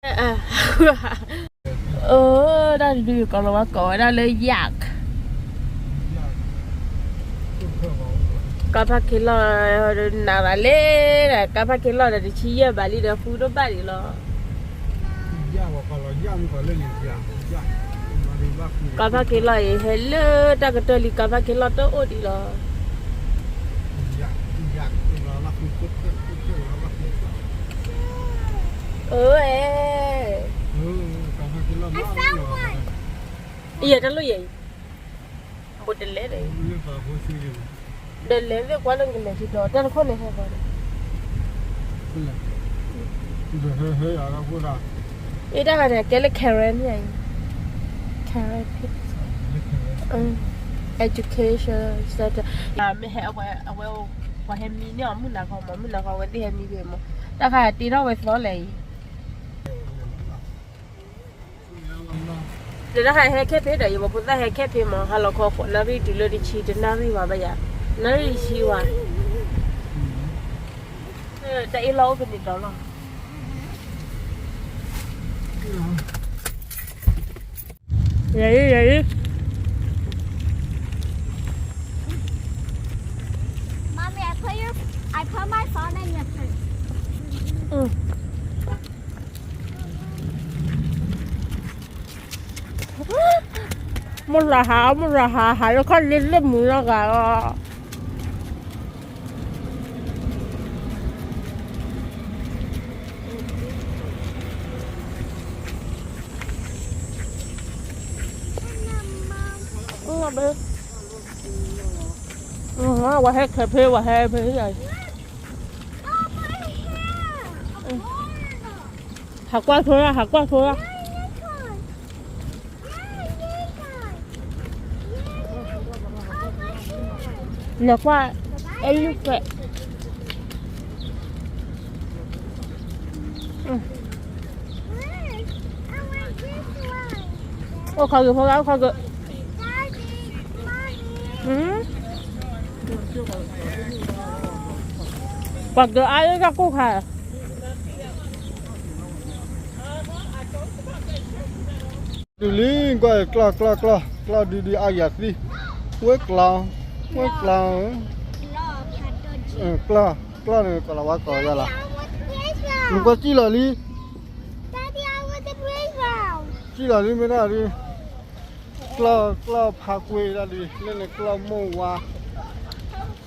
အၢ တၢ်တဒုကီးလီၤဝဲကိးဝဲဒၣ်လၢ yak ကါဖးက့ၤလီၢ် နးသးလံဒီး ကါဖးက့ၤလီၢ်ဒီး တဆံယဲၢ်ဘးလံဒီး ဃုတဘၣ်ဒံးလီၤ. ကါဖးက့ၤလီၢ်အံၤ ဟဲလၢတၢ်ကတၢၢ်လံ ကါဖးက့ၤလီၢ်တအိၣ်ဒံးလီၤ. အၢ အဲ ယဲတၢ်လိၣ်ယဲအံၤ ဘိးတလဲဒီး ဒီးလဲၤသ့ၣ်ကွၢ်လၢကလဲၤထံဒီး တၢ်တခိၣ်န့ၣ်ဟဲဃီဒီး အ့ တၢ်ဂၤန့ၣ် ကဲလၢ Karen န့ၣ်အံၤ Karen education center မ့ၢ်ဟဲအဝဲ အဝဲ ပှၤဟဲမံန့ၢ်အီၤ မုၢ်နၤခီမး မုၢ်နၤခီအဝဲသ့ၣ်ဟဲမံဖဲမး တၢ်ခါတ့ထီၣ်ဝဲသီလဲၣ်အံၤ ဒီးတၢ်ခါဟဲခဲဖဲဒီး ယပှၤဖိသၣ်ဟဲခဲဖဲမး ဟါလီၤခီ ဃိးနၣ်ရံၣ်တုၤလၢတဆံ တနၣ်ရံၣ်ဘၣ်ဘၣ်ယၤ နၣ်ရံၣ်တဆံဝဲ တၢ်အ့ၣ်လိာ်အိၣ်ဖဲန့ၣ်ဒီးလီၤ ယအံၤ ယအံၤ Mommy, I put your, I put my phone in your purse. မိၢ်လၢဟး မိၢ်လၢဟး ဟးလၢခီၣ်လ့လၢမုၢ်လီၤဂာ်လီၤ ဝဲဟဲခဲဖဲ ဝဲဟဲဖဲ ဟးကွၢ်ဆိလၢ ဟးကွၢ်ဆိလၢ လဲၤကွၢ် အဲလုၣ်ဖဲ အိၣ်ခီဂ့ၤဖိဂၤ အိၣ်ခီဂ့ၤ ပှၤကအါလၢတၢ်ကိၢ်ခါ ဒုးလံ ကွၢ်ကျီၢ်ကျီၢ်ကျီၢ် ကျီၢ်ဒုဒုအါယၤသံ ဝဲကျီၢ် ဝဲကျီၢ် ကျီၢ် ကျီၢ်န့ၣ် ကလီၤဝါကီၤယါလီၤ နကွၢ်စံၣ်လီၤလံ စံၣ်လီၤလံ မ့ၢ်ဒၣ်ဒု ကျီၢ် ကျီၢ်ဖးကွ့ဒၣ်ဒု လၢန့ၣ်ကျီၢ်မိၢ်ဝါ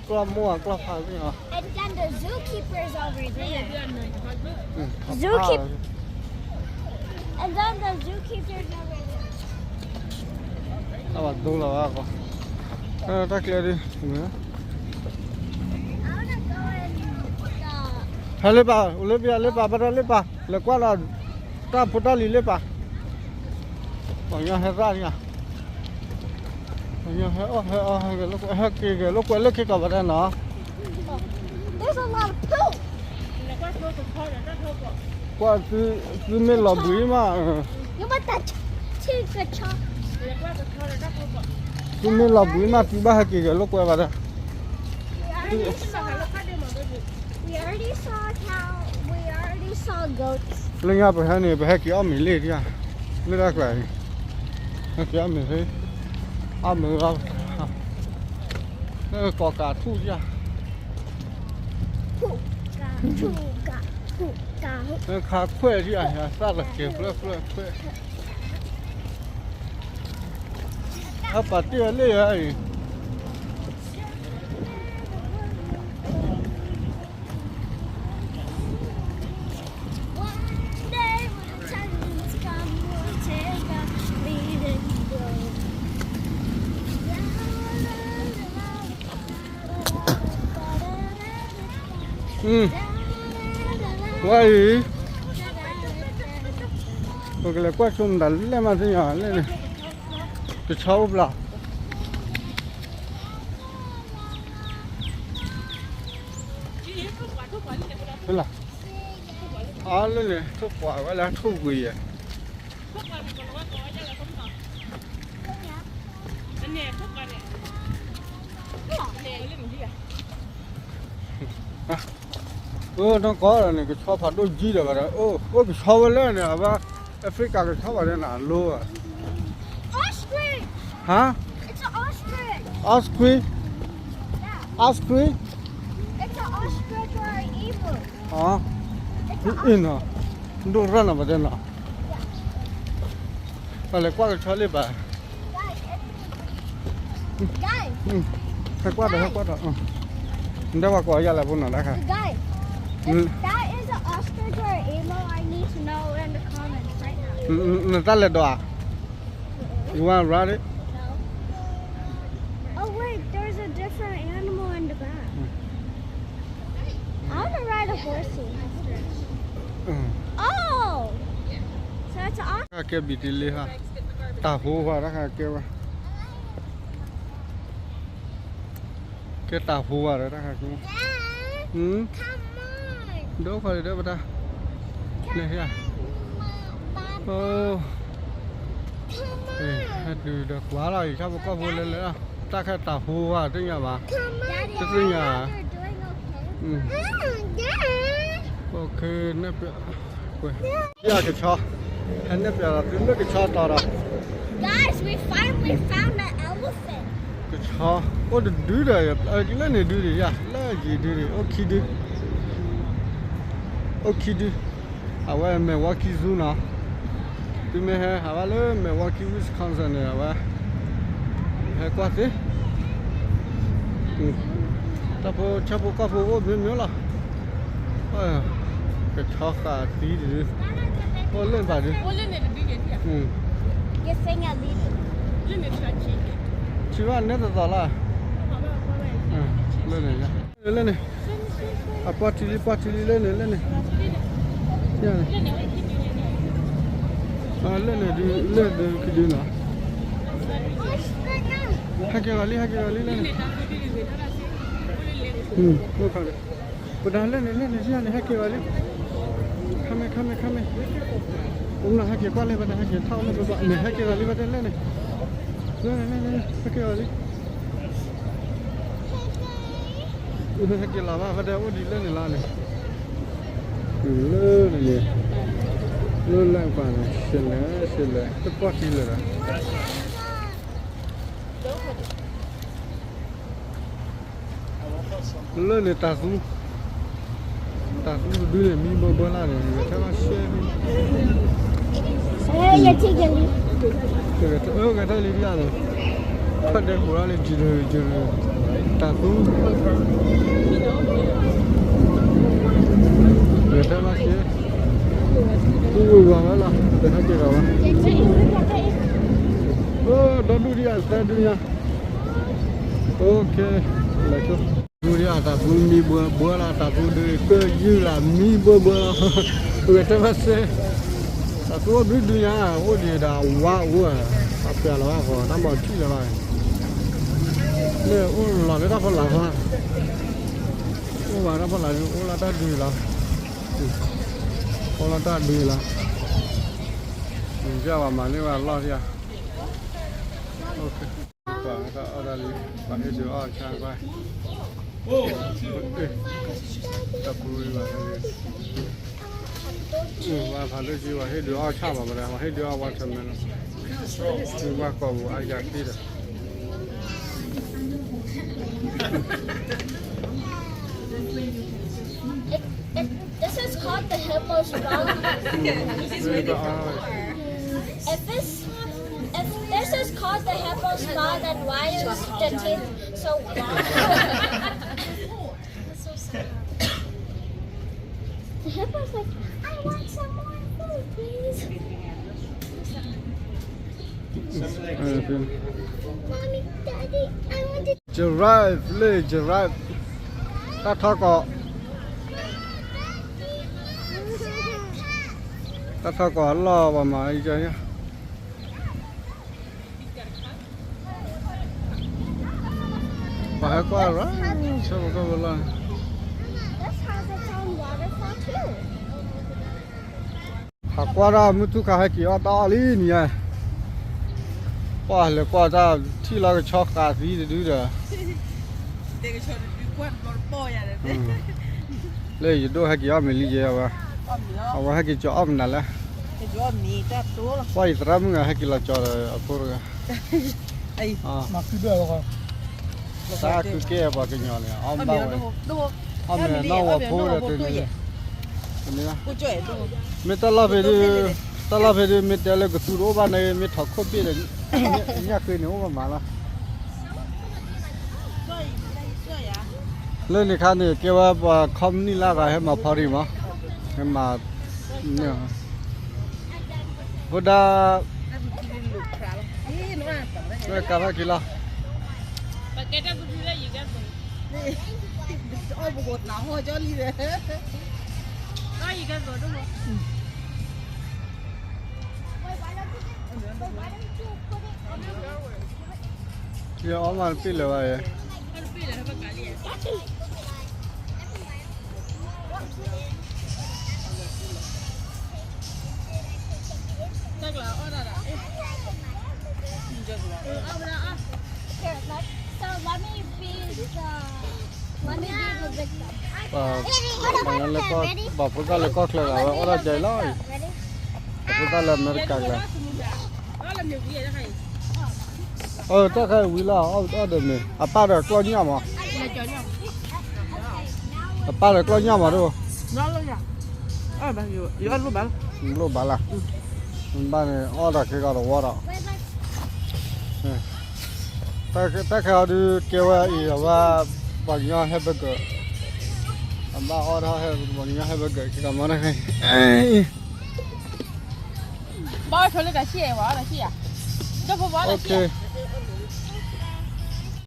ကျီၢ်မိၢ်ဝါ ကျီၢ်ဖးကွ့လီၤ And then the zookeeper's over there. Zookeep-, and then the zookeeper's over there. အဝဲဒိလီၤဝဲကီး တၢ်ကျဲဒု I wanna go in the ဟဲလၢပၢ် အိၣ်လၢပၢ် လၢပၢ် ဘၣ်တၢ်လၢပၢ် လဲၤကွၢ်လီၤ တၢ်ဖိတၢ်လံၤလၢပၢ် ပှၤကညီဟဲသၣ်လံ ပှၤကညီဟဲအီၣ်ဟဲအီဟဲက့ၤလိာ်ကွဲ ဟဲက့ၤက့ၤလိာ်ကွဲလၢခံကီးဘၣ်တၢ်နီၤ There's a lot of poop. ကွၢ်သု သုမ့ၢ်လီၤဘှံးမး သုမ့ၢ်လီၤဘှံးမး သုဘၣ်ဟဲက့ၤက့ၤလိာ်ကွဲဘၣ်တၢ် We already saw, we already saw cow, we already saw goats. လၢညါပဟဲန့ၣ် ပဟဲက့ၤအီၣ်မ့ၤလံဧါ လၢတၢ်ကျါန့ၣ် ဟဲက့ၤအီၣ်မ့ၤလံ အီၣ်မ့ၤလီၤ လၢကီးကးထူၣ်ဧါ ထူၣ်ကး ထူၣ်ကး ထူၣ်ကး လၢခါခွဲးဧါ သၣ်လၢက့ၤဖျၢၣ်ဖျၢၣ်ခွဲး အပာ်တ့ၢ်ဝဲလၢယၤအံၤ ဝဲအံၤ ပကလဲၤကွၢ်ဆိမတၤလဲၣ်မးသ့ၣ်ညါလၢန့ၣ် တဆီအိၣ်ဘျီ ဖဲလၢ အါလၢန့ၣ် ထိၣ်ပှာ်ဝဲလၢထိၣ်ဂ့ၤယဲၢ် အ အနီၢ်ကီၢ်န့ၣ် ကဆီဖးဒိၣ်ကံဒီးဘၣ်ဒီး အိၣ်ကဆီဝဲလၢန့ၣ် အဝဲ Africa ကဆီဘၣ်ဒီးနၤလိ Ostrich! Huh? It's an ostrich. Ostrich? Yeah. Ostrich? It's an ostrich or an emu. အ့နီၤ, ဒိၣ်ရၣ်နီၤဘၣ်တဲနီၤ, ပလဲၤကွၢ်ကဆီလံဘၣ်, ဟဲကွၢ်ဒီး ဟဲကွၢ်ဒီး, ဒဲဝဲကိးယၤလၢဖိနီၤတခါ, If that is an ostrich or an emu, I need to know in the comments right now. နတၢ်လဲၤဒီးဧါ, You wanna ride it? Oh wait, there's a different animal in the back. I wanna ride a horsey. Oh! So that's an ostrich. တၢ်ကဲဘံၣ်တံလ့ဟါ, တၢ်ဟိဝါတၢ်ခါကဲဝဲ, ကဲတၢ်ဟိဝါဒီးတၢ်ခါကဲ, ဒိၣ်ခီလံဒီးပတၢ်, န့ၣ်, ဟဲတုၤဒီးကွၢ်လီၤ ယဆၣ်ဖိကီၢ်ဖိလဲၤလဲၤ, တၢ်ခါတၢ်ဟိဝါသ့ၣ်ညါဘၣ်, တသ့ၣ်ညါ, ကဆီ, ဟဲနဲၣ်ပျးလီၤသုလၢကဆီတီၤဒီး, Guys, we finally found an elephant. ကဆီ, အိၣ်တဒုဒီး, လၢန့ၣ်ဒုဒံးယၤ, လၢယံၤဒုဒံး, အိၣ်ခံဒု, အိၣ်ခံဒု, အဝဲ Milwaukee Zoo နီၤ, သုမ့ၢ်ဟဲဟးဘၣ်လၢ Milwaukee Wisconsin န့ၣ် အဝဲ ဟဲကွၢ်သ့, တၢ်ဖိဆၣ်ဖိကီၢ်ဖိအိၣ်မ့ၢ်မ့ၢ်လီၤ, ကဆီဃာ်သံတဒု, အိၣ်လၢန့ၣ်ဘၣ်ဒု, ထံၣ်ဘၣ်နဲတသီလီၤ, လၢန့ၣ်, လၢန့ၣ်, အပှၤထံၣ်လံ ပှၤထံၣ်လံ လၢန့ၣ် လၢန့ၣ်, လၢန့ၣ်ဒု လၢဒုခံဒုနီၤ, ဟဲက့ၤဂီၤလံ ဟဲက့ၤဂီၤလံ လၢန့ၣ်, ပဒၣ်လၢန့ၣ် လၢန့ၣ် ယၤန့ၣ် ဟဲက့ၤဂီၤလံ, ခါမ့ၢ် ခါမ့ၢ် ခါမ့ၢ်, အိၣ်လၢဟဲက့ၤကွၢ်လံ ပဒၣ်ဟဲက့ၤထီၣ်လၢပဘၣ်န့ၣ် ဟဲက့ၤဂီၤလံ ပဒၣ်လၢန့ၣ်, လၢန့ၣ် လၢန့ၣ် ဟဲက့ၤဂီၤလံ ဟဲက့ၤလီၤဘၣ် ဖဲတဲအိၣ်ဒံးလၢန့ၣ်လီၤန့ၣ်, လၢန့ၣ်, လၢလၢပာ်န့ၣ် ရှဲလဲၣ် ရှဲလဲၣ် တပှၢ်ထံလၢာ်ဒီး, လၢန့ၣ်တၢ်သူ, တၢ်သူတဒုန့ၣ် မံဘၢဘၢလၢန့ၣ် ဂဲၤထၢၣ်ဘၣ်ရှဲ, ဂဲၤထၢၣ်လံဒ်န့ၣ်, ဖဲဒဲကပူၤလၢန့ၣ် ကရၢ, ကရၢ, တၢ်သူ, ဂဲၤထၢၣ်ဘၣ်ရှဲ, ပူၤဝံၤဝဲလီၤ တဟဲက့ၤဒီးဘၣ်, ဒီဒူၣ်ဒံးဧါ သၢဒုညါ, လဲၤဆိ, ဒူၣ်ဒံးဧါ တၢ်သူမံဘၢဘၢလီၤ တၢ်သူဒုးကယုၢ်လၢမံဘၢဘၢလီၤ, ဂဲၤထၢၣ်ဘၣ်ရှဲ, တၢ်သူအိၣ်ဘျုးဒုညါ အိၣ်ဒံးဒီးအဝါအိၣ်, အပျးလီၤဘၣ်ဃီ တၢ်မၤထံၣ်လီၤဘၣ်, လၢအိၣ်လီၤလၢတၢ်ဖီလာ်, အိၣ်ဘၣ်တၢ်ဖီလာ်ဒုး အိၣ်လီၤတၢ်ဒုးလီၤ, အိၣ်လီၤတၢ်ဒုးလီၤ, ယဝၤမၤန့ၢ်ဝဲအလီၢ်ဒံးဧါ, တၢ်အီၣ်တၢ်လံ, ပှၤဟ့ၣ်ဒုးအီၣ်ဆၣ်ကွၢ်, တၢ်ပူၤဝံၤဘၣ်, ပှၤဖးဒိၣ်က့ၤ ပှၤဟ့ၣ်ဒုးအီၣ်ဆၣ်ဘၣ် ပှၤဟ့ၣ်ဒုးအီၣ် watermelon, ပှၤကိာ်ပူၤအါယၤသ့ဒီး If, if this is called the hippo's frog, if this, if this is called the hippo's frog, then why is the teeth so long? That's so sad. The hippo's like, I want some more food, please. Mommy, Daddy, I want to Giraffe လၢ giraffe, တၢ်ထီၣ်ကီး, တၢ်ထီၣ်ကီးအလီၢ်ပှၤမၤအံၤကညါ, ပှၤဟဲကွၢ်ရၣ်, ဆၢဖိကီၢ်ဖိလီၢ်န့ၣ် This has its own waterfall too. ဟးကွၢ်တၢ်မုၢ်ထူၣ်ခါဟဲက့ၤအီၣ်တၢ်အီၣ်လံနံၤဧါ, ပှၤလဲၤကွၢ်တၢ်ထံၣ်လီၤကဆီဃာ်သံတဒုဒီး, တဲကဆီတဒုကွၢ်တဘျီတပီၢ်ယၤဒီး, လၢယဒိၣ်ဟဲက့ၤအီၣ်မ့ၤလံယဲအဝဲ, အဝဲဟဲက့ၤကၠီအီၣ်မနုၤလဲၣ်, ပှၤယသရၣ်မုၣ်ဂၤဟဲက့ၤလီၤကၠီဒီးအဖိတဂၤ, တၢ်ခုကဲပှၤကညီန့ၣ် အီၣ်ဘၣ်ဝဲ, အီၣ်မ့ၤနီၢ်ဝီၤဖိဒီးတန့ၣ်, မ့ၢ်တၢ်လီၢ်ဖဲဒုး, တၢ်လီၢ်ဖဲဒုး မ့ၢ်တဲလၢကသူတအိၣ်ဘၣ်န့ၣ် မ့ၢ်ထီၣ်ခိၣ်ဘ့ၣ်ဒီး ညၣ်ဃ့န့ၣ်အိၣ်မးမးလီၤ. လၢန့ၣ်ခါန့ၣ် ကဲဝဲပှၤခီမနံၣ်လၢဂၤဟဲမၤဖီရံမး, ဟဲမၤ, ဖိဒါ, ကါဖဲက့ၤလီၤ, ယအီၣ်မးတပ့ၢ်လၢၤဘၣ်ယဲ, ပှၤဖိသၣ်လၢကီၢ်ချၢဂၤဝဲအီၣ်ဒၣ်ကဲလီၤ, ပှၤဖိသၣ်လၢအမဲရကၤကျါ, အတၢ်ခါဝံၤလီၤ အီၣ်ဒီးမ့ၤ အပၢ်ဒီးကျီၢ်ညၣ်မး, အပၢ်ဒီးကျီၢ်ညၣ်မးတအိၣ်, လိၣ်ဘၣ်လၢ, ဘၣ်န့ၣ်အီၣ်ဒီးခဲကီးတဝီဒီး, တၢ်ခဲအံၤဒုးကဲဝဲအံၤအဝဲ, ပှၤကညီဟဲဘၢၣ်ကၢၢ်, အဘၣ်အီၣ်ထီၣ်ဟဲပှၤကညီဟဲဘၢၣ်ကၢၢ် ခဲကီးမးတခါအံၤ, ဘၣ်ဆိလၢတၢ်ဆံၣ်ဝဲအီၣ်တၢ်ဆံၣ်ဧါ, ဒိၣ်ဖိဘၣ်တၢ်ဆံၣ်ဧါ